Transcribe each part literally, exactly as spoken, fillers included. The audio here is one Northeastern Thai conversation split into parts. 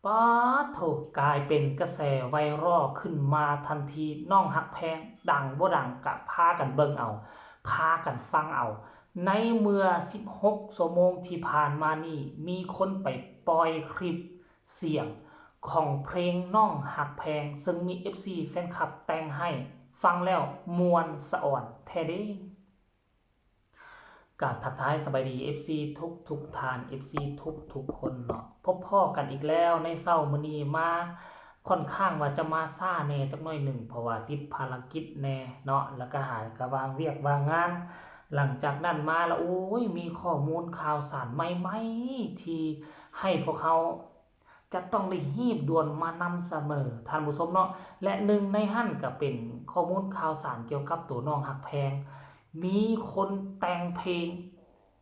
ป๊าดโถ่ กลายเป็นกระแสไวรัลขึ้นมาทันที น้องฮักแพง ดังบ่ดังกะพากันเบิ่งเอา พากันฟังเอา ในเมื่อสิบหกชั่วโมงที่ผ่านมานี้ มีคนไปปล่อยคลิปเสียงของเพลงน้องฮักแพง ซึ่งมี เอฟซี แฟนคลับแต่งให้ ฟังแล้วม่วนสะอ่อนแท้เด้ กราบทักทายสบายดี เอฟซี ทุกทุกท่าน เอฟซี ทุกทุกคนเนาะ พบพ้อกันอีกแล้วในเช้ามื้อนี้ มาค่อนข้างว่าจะมาช้าแหน่จักหน่อยหนึ่ง เพราะว่าติดภารกิจแหน่เนาะ แล้วก็หากะว่างเวียกว่างงาน หลังจากนั้นมาแล้ว โอ้ย มีข้อมูลข่าวสารใหม่ๆ ที่ให้พวกเรา จะต้องได้ฮีบด่วนมานำเสนอท่านผู้ชมเนาะ และหนึ่งในหั้นก็เป็นข้อมูลข่าวสารเกี่ยวกับตัวน้องฮักแพง มีคนแต่งเพลง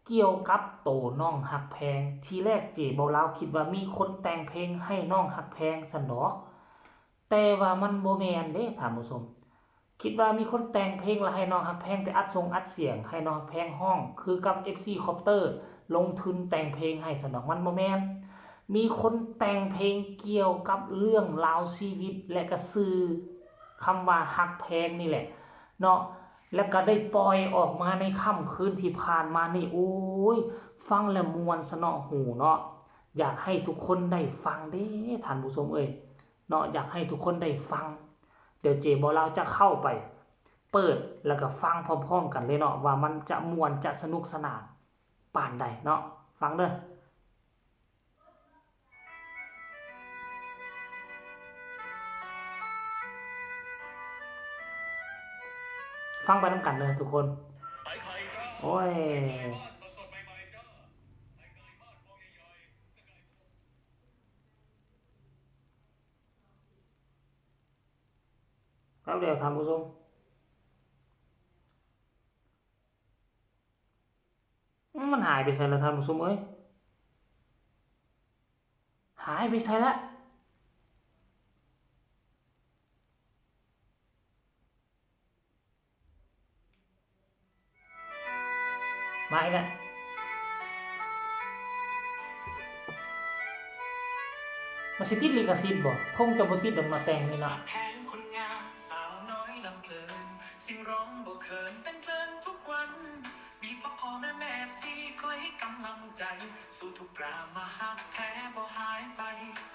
เกี่ยวกับตัวน้องฮักแพง ทีแรกเจเบาลาวคิดว่ามีคนแต่งเพลงให้น้องฮักแพงซั้นดอก แต่ว่ามันบ่แม่นเด้ท่านผู้ชม คิดว่ามีคนแต่งเพลงแล้วให้น้องฮักแพงไปอัดซงอัดเสียง ให้น้องฮักแพงร้อง คือกับ เอฟซี คอปเตอร์ ลงทุนแต่งเพลงให้ซั้นดอก มันบ่แม่น มีคนแต่งเพลงเกี่ยวกับเรื่องราวชีวิต และก็ชื่อคำว่าฮักแพงนี่แหละเนาะ แล้วก็ได้ปล่อยออกมาในค่ำคืนที่ผ่านมานี่ โอ้ย ฟังแล้วม่วนสนอหูเนาะ อยากให้ทุกคนได้ฟังเด้ท่านผู้ชมเอ้ย เนาะ อยากให้ทุกคนได้ฟัง เดี๋ยวเจเบาลาวจะเข้าไปเปิดแล้วก็ฟังพร้อมๆกันเลยเนาะ ว่ามันจะม่วนจะสนุกสนานปานใดเนาะ ฟังเด้อ ฟังไปนำกันเด้อทุกคน โอ้ย ครับเดี๋ยวท่านผู้ชม มันหายไปไสแล้วท่านผู้ชมเอ้ย หายไปไสแล้ว มาอีกแล้ว มันสิติดลิขสิทธิ์บ่ คงจะบ่ติดดอกเนาะ แต่งนี่เนาะ แพงคนงามสาวน้อยลำเพลิน เสียงร้องบ่เขินเต้นเพลินทุกวัน มีพ่อพ่อแม่แม่เอฟซีคอยให้กำลังใจ สู้ทุกดราม่าฮักแท้บ่หายไป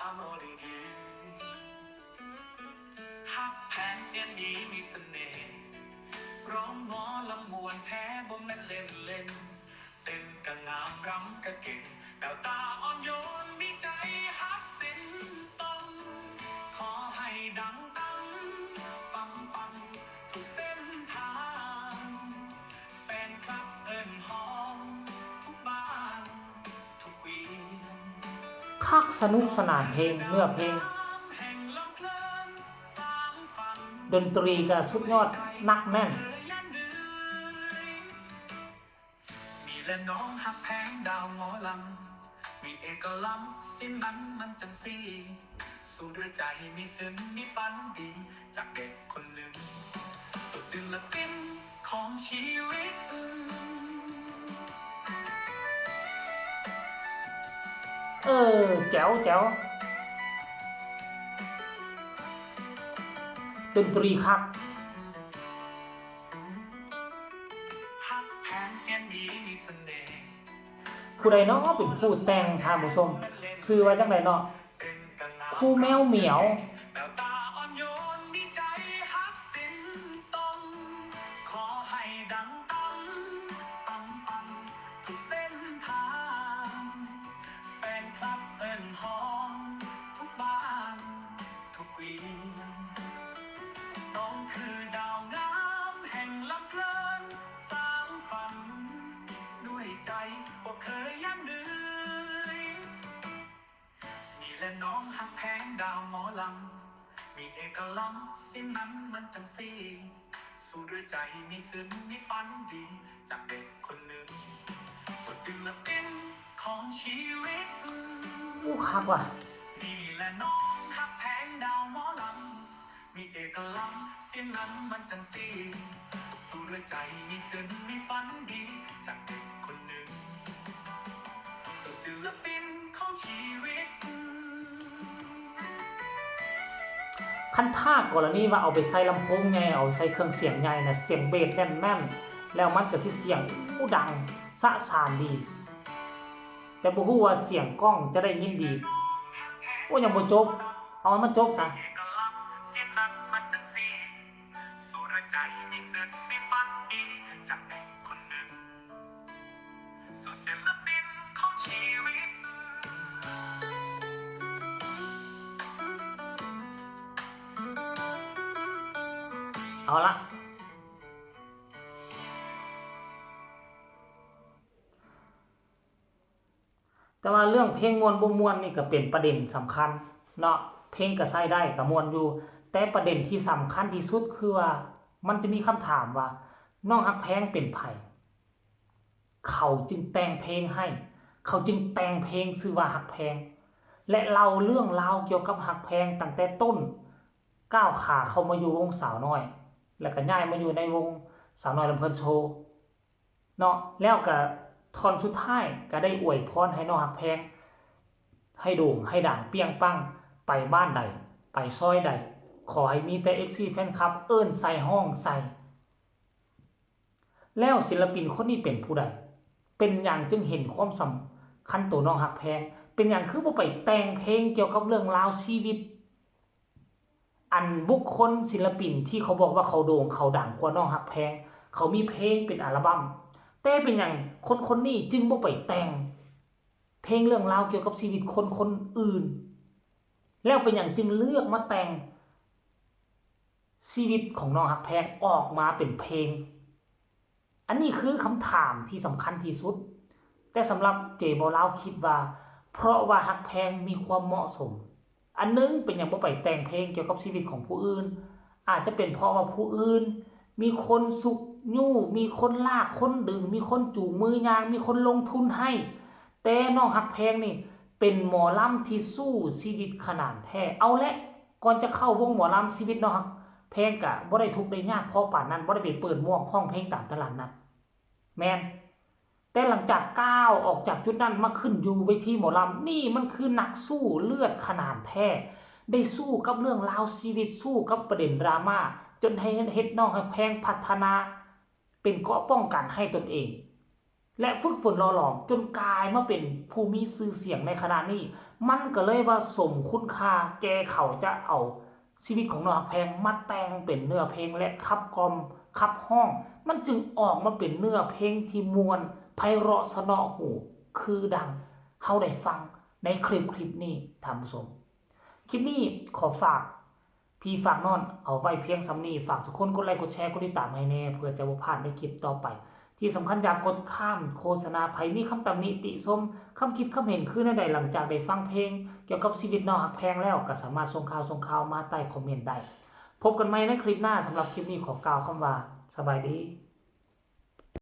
อามอดีดี ฮักแพงเสียงดีมีเสน่ห์ ร้องหมอลำม่วนแท้บ่แม่นเล่นเล่น เต้นก็งามรำก็เก่ง แววตาอ่อนโยนมีใจฮักสิ้นตน ขอให้ดังปัง ปังปังทุกเส้นทาง แฟนคลับเอิ้นฮ้องทุกบ้าน คักสนุกสนานเพลง เนื้อเพลง ดนตรีก็สุดยอด หนักแน่น นี่แหละน้องฮักแพงดาวหมอลำ มีเอกลักษณ์สินั้นมันจังซี่ สู้ด้วยใจมีสินมีฝันดี จากเด็กคนหนึ่ง สู่ศิลปินของชีวิต เออ แจ๋วแจ๋ว ดนตรีคัก ฮักแพงเสียงดีมีเสน่ห์ ผู้ใดเนาะเป็นผู้แต่งท่านผู้ชม ชื่อว่าจังใดเนาะ ครูแมวเหมียว แววตาอ่อนโยนมีใจฮักสิ้นตน ขอให้ดังปัง ปังปังทุกเส้นทาง แฟนคลับเอิ้นฮ้องทุกบ้านทุกเวียง น้องคือดาวงามแห่งลำเพลินสร้างฝัน ด้วยใจบ่เคยย่านเหนื่อย นี่แหละน้องฮักแพงดาวหมอลำ มีเอกลักษณ์สินั้นมันจังซี่ สู้ด้วยใจมีสินมีฝันดี จากเด็กคนหนึ่ง สู่ศิลปินของชีวิต อู้คักว่ะ นี่แหละน้องฮักแพงดาวหมอลำ มีเอกลักษณ์สินั้นมันจังซี่ สู้ด้วยใจมีสินมีฝันดี จากเด็กคนหนึ่ง สู่ศิลปินของชีวิต คันถ้ากรณีว่าเอาไปใส่ลำโพงใหญ่ เอาใส่เครื่องเสียงใหญ่นะ เสียงเบสแน่นๆ แล้วมันก็สิเสียงอู้ดังสะสานดี แต่บ่ฮู้ว่าเสียงกลองจะได้ยินดี โอ้ ยังบ่จบ เอาให้มันจบซะ เอกลักษณ์เสียงนั้นมันจังซี่ สุรใจมีเส้นมีฝันดีจากเด็กคนหนึ่ง สู่ศิลปินของชีวิต เอาละ แต่ว่าเรื่องเพลงม่วนบ่ม่วนนี่ก็เป็นประเด็นสำคัญเนาะ เพลงก็ใช้ได้ก็ม่วนอยู่ แต่ประเด็นที่สำคัญที่สุดคือว่ามันจะมีคำถามว่า น้องฮักแพงเป็นไผ เขาจึงแต่งเพลงให้ เขาจึงแต่งเพลงชื่อว่าฮักแพง และเล่าเรื่องราวเกี่ยวกับฮักแพงตั้งแต่ต้น ก้าวขาเข้ามาอยู่วงสาวน้อย แล้วก็ย้ายมาอยู่ในวงสาวน้อยลำเพลินโชว์ เนาะ แล้วก็ท่อนสุดท้ายก็ได้อวยพรให้น้องฮักแพง ให้โด่งให้ดังเปรี้ยงปัง ไปบ้านใด ไปซอยใด ขอให้มีแต่ เอฟซี แฟนคลับ เอิ้นใส่ฮ้องใส่ แล้วศิลปินคนนี้เป็นผู้ใด เป็นหยังจึงเห็นความสำคัญตัวน้องฮักแพง เป็นหยังคือบ่ไปแต่งเพลงเกี่ยวกับเรื่องราวชีวิต อันบุคคลศิลปินที่เขาบอกว่าเขาโด่งเขาดังกว่าน้องฮักแพง เขามีเพลงเป็นอัลบั้ม แต่เป็นหยังคนคนนี้จึงบ่ไปแต่งเพลงเรื่องราวเกี่ยวกับชีวิตคนคนอื่น แล้วเป็นหยังจึงเลือกมาแต่งชีวิตของน้องฮักแพงออกมาเป็นเพลง อันนี้คือคำถามที่สำคัญที่สุด แต่สำหรับเจบ่าวลาวคิดว่า เพราะว่าฮักแพงมีความเหมาะสม อันหนึ่งเป็นหยังบ่ไปแต่งเพลงเกี่ยวกับชีวิตของผู้อื่น อาจจะเป็นเพราะว่าผู้อื่น มีคนซุกยู้ มีคนลากคนดึง มีคนจูงมือย่าง มีคนลงทุนให้ แต่น้องฮักแพงนี่เป็นหมอลำที่สู้ชีวิตขนาดแท้ เอาละ ก่อนจะเข้าวงหมอลำชีวิตน้องฮักแพงกะบ่ได้ทุกข์ได้ยากพอปานนั้น บ่ได้ไปเปิดหมวกฮ้องเพลงตามตลาดนัด แม่น แต่หลังจากก้าวออกจากจุดนั้นมาขึ้นอยู่เวทีหมอลำ นี่มันคือนักสู้เลือดขนาดแท้ ได้สู้กับเรื่องราวชีวิต สู้กับประเด็นดราม่า จนให้เฮ็ดน้องฮักแพงพัฒนาเป็นเกราะป้องกันให้ตนเอง และฝึกฝนหล่อหลอมจนกลายมาเป็นผู้มีชื่อเสียงในขณะนี้ มันก็เลยว่าสมคุณค่าแก่เขาจะเอาชีวิตของน้องฮักแพงมาแต่งเป็นเนื้อเพลงและขับกล่อมขับฮ้อง มันจึงออกมาเป็นเนื้อเพลงที่ม่วนไพเราะเสนาะหู คือดังเฮาได้ฟังในคลิปคลิปนี้ ท่านผู้ชม คลิปนี้ขอฝากพี่ฝากน้องเอาไว้เพียงส่ำนี้ ฝากทุกคนกดไลค์กดแชร์กดติดตามให้แน่ เพื่อจะบ่พลาดในคลิปต่อไป ที่สำคัญอย่ากดข้ามโฆษณา ไผมีคำตำหนิติชม คำคิดคำเห็นคือแนวใด หลังจากได้ฟังเพลงเกี่ยวกับชีวิตน้องฮักแพงแล้ว ก็สามารถส่งข่าวส่งข่าวมาใต้คอมเมนต์ได้ พบกันใหม่ในคลิปหน้า สำหรับคลิปนี้ขอกล่าวคำว่าสบายดี